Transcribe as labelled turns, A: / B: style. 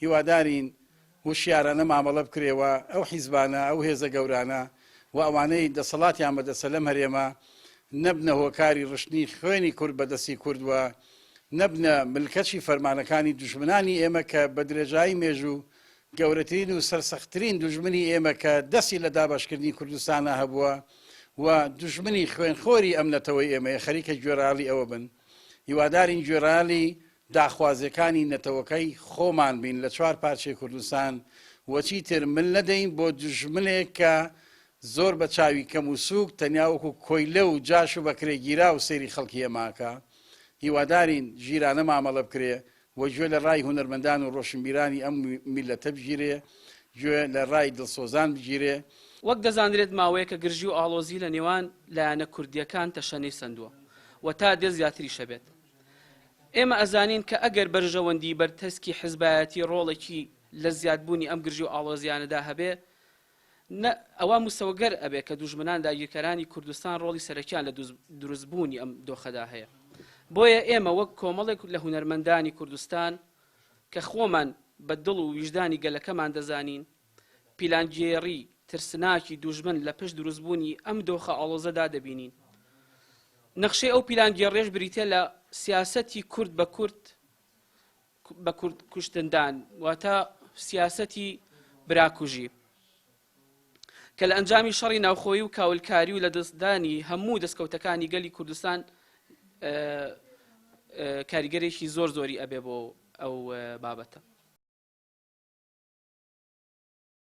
A: هیوادارین هوشیارانە مامەڵە بکرێ و ئەو حیزبانە، ئەو هێزە گەورانە و ئەوانەی دەسەڵاتیان بەدەستە لەم هەرێمە نەبنە هۆکاری ڕشتنی خوێنی کورد بەدەستی کورد و نەبنە ملکەچی فەرمانەکانی دوژمنانی ئێمە کە بە درێژایی مێژوو گەورەترین و سەرسەختترین دوژمنی ئێمە کە دەستی لە دابەشکردنی کوردستانا هەبووە و دوژمنی خوێنخۆری ئەم نەتەوەی ئێمەیە خەریکە گوێڕایەڵی ئەوە بن. هیوادارین گوێڕایەڵی داخوازیەکانی نەتەوەکەی خۆمان بین لە چوار پارچەی کوردستان و چیتر مل نەدەین بۆ دوژمنێک کە زۆر بە چاوی کەم و سوک تەنیا وەکو کۆیلە و جاش و بەکرێگیراو سەیری خەڵکی ئێمە ئەکا. هیوادارین ژیرانە مامەڵە بکرێ و گوێ لە ڕای هونەرمەندان و ڕۆشنبیرانی ئەم میللەتە بگیرێ، گوێ لە ڕای دڵسۆزان بگیرێ.
B: وەک دەزانرێت ماوەیەکە گرژی و ئاڵۆزی لە نێوان لایەنە کوردییەکان تەشەنەی سەندووە و تا دێت زیاتریش ئەبێت. ئێمە ئەزانین کە ئەگەر بەرژەوەندی بەرتەسکی حزبایەتی ڕۆڵێکی لە زیادبوونی ئەم گرژی و ئاڵۆزییانەدا هەبێ، نە، ئەوا مسۆگەر ئەبێ کە دوژمنان داگیرکەرانی کوردستان ڕۆڵی سەرەکیان لە دروستبوونی ئەم دۆخەدا هەیە. بۆیە ئێمە وەک کۆمەڵێک لە هونەرمەندانی کوردستان کە خۆمان بە دڵ و ویژدانی گەلەکەمان دەزانین، پیلانگێڕی ترسناکی دوژمن لە پشت دروستبوونی ئەم دۆخە ئاڵۆزەدا دەبینین. نەخشەی ئەو پیلانگێڕیەش بریتیە لە سیاسەتی کورد بە کورد بە کورد کوشتندان واتە سیاسەتی براکوژی کە لە ئەنجامی شەڕی ناوخۆیی و کاولکاری و لەدەستدانی هەموو دەستکەوتەکانی گەلی کوردستان کاریگەرێکی زۆر زۆری ئەبێ بۆ ئەو بابەتە.